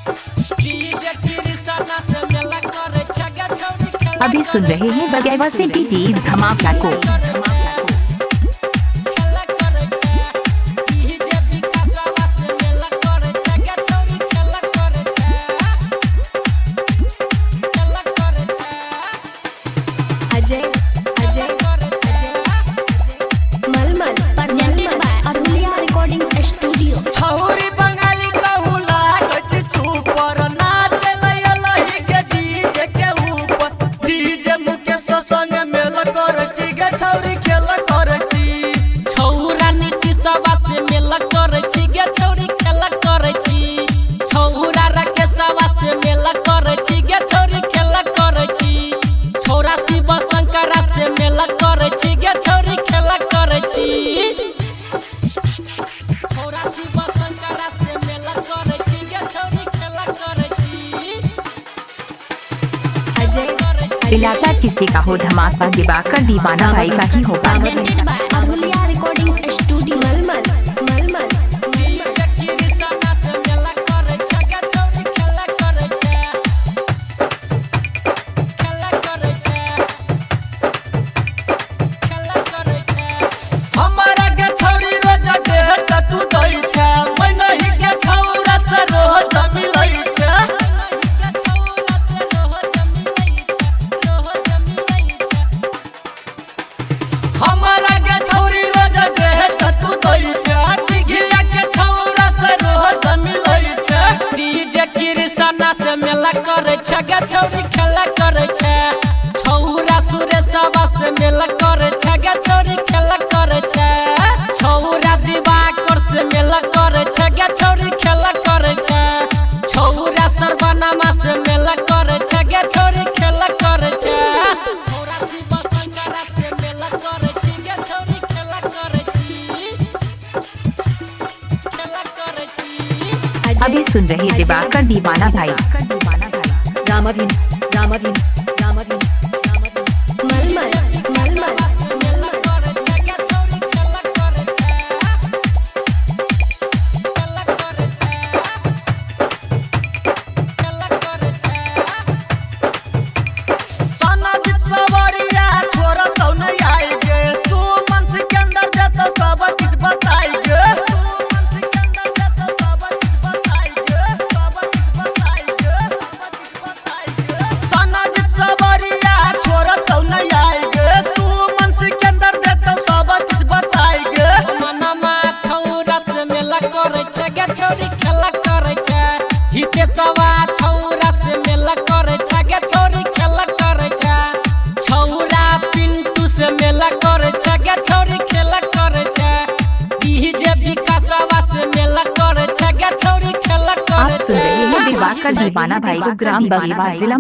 DJ Krishna से मेला करे छै गे छौरी खेला। अभी सुन रहे हैं बगैवा से डीजे धमाका को। खेला करे छै डीजे विकासवा से मेला करे छै गे छौरी खेला करे छै, खेला करे छै। अजय अजय करे छै। मलमल। Presented by Arhulia Recording Studio. छौरी बंगाली कहू लागै छै सुपर, नाचे लही के डीजे के ऊपर। डीजे मुकेश संग मेल करै छी गे छौरी खेल करै छी। छौरा नीतीशवा से मेला करे छी गे छौरी खेला करे छी। छौरा राकेशवा से मेला करे छी गे छौरी खेला करे छी। छौरा शिव शंकरा से मेला करे छी गे छौरी खेला करे छी। छौरा शिव शंकरा से मेला करे छी गे छौरी खेला करे छी। अजय इलाका किसी का हो, धमाका दिवाकर दीवाना भाई का ही होगा। Presented by Arhulia Recording Studio. मलमल मलमल। डीजे कृष्णा से मेला करे छै गे छौरी खेला करे छै, खेला करे छै, खेला करे छै। हमरा के छौरी रोज देह तू दै छै, मैं नहीं के छौरा से रोज मिलै छै। नहीं के छौरा से रोज मिलै छै, रोज मिलै छै। हमरा के छौरी रोज देह तू दै छै, दिघिया के छौरा से रोज मिलै छै। डीजे कृष्णा से मेला करे छै गे छौरी खेला करे छै। छौरा सुरेशवा से मेला करे छै गे छौरी खेला करे छै। छौरा दिवाकर से मेला करे छै गे छौरी खेला करे छै। छौरा सर्वनामा से मेला करे छै गे छौरी खेला करे छै। छौरा शिव शंकरा से मेला करे छी गे छौरी खेला करे छी, खेला करे छी। अजय अभी सुन रहे दिवाकर दीवाना भाई। रामाधीन रामाधीन रामाधीन रामाधीन। मलमल मलमल। मेला करे छै गे छौरी खेला करे छै, खेला करे छै, खेला करे छै। सनाजित सवरिया छोरा तौ नहीं आई गे, सुमन सिकंदर जतो सब किछ बताई गे। सुमन सिकंदर जतो सब किछ बताई गे, सब किछ बताई गे, सब किछ बताई गे। सनाजित सवरिया छोरा तौ नहीं आई गे, सुमन सिकंदर जतो सब किछ बताई गे। मनमा छौरा से मेला करे छै गे छौरी खेला करे छै। हितेशवा छौरा से मेला करे छै गे छौरी खेला करे छै। छौरा पिंटू से मेला करे छै गे छौरी खेला करे छै। डीजे विकासवा से मेला करे छै गे छौरी खेला आप करे सुन रहे हैं छै। दिवाकर दीवाना भाई को, ग्राम बगेवा, जिला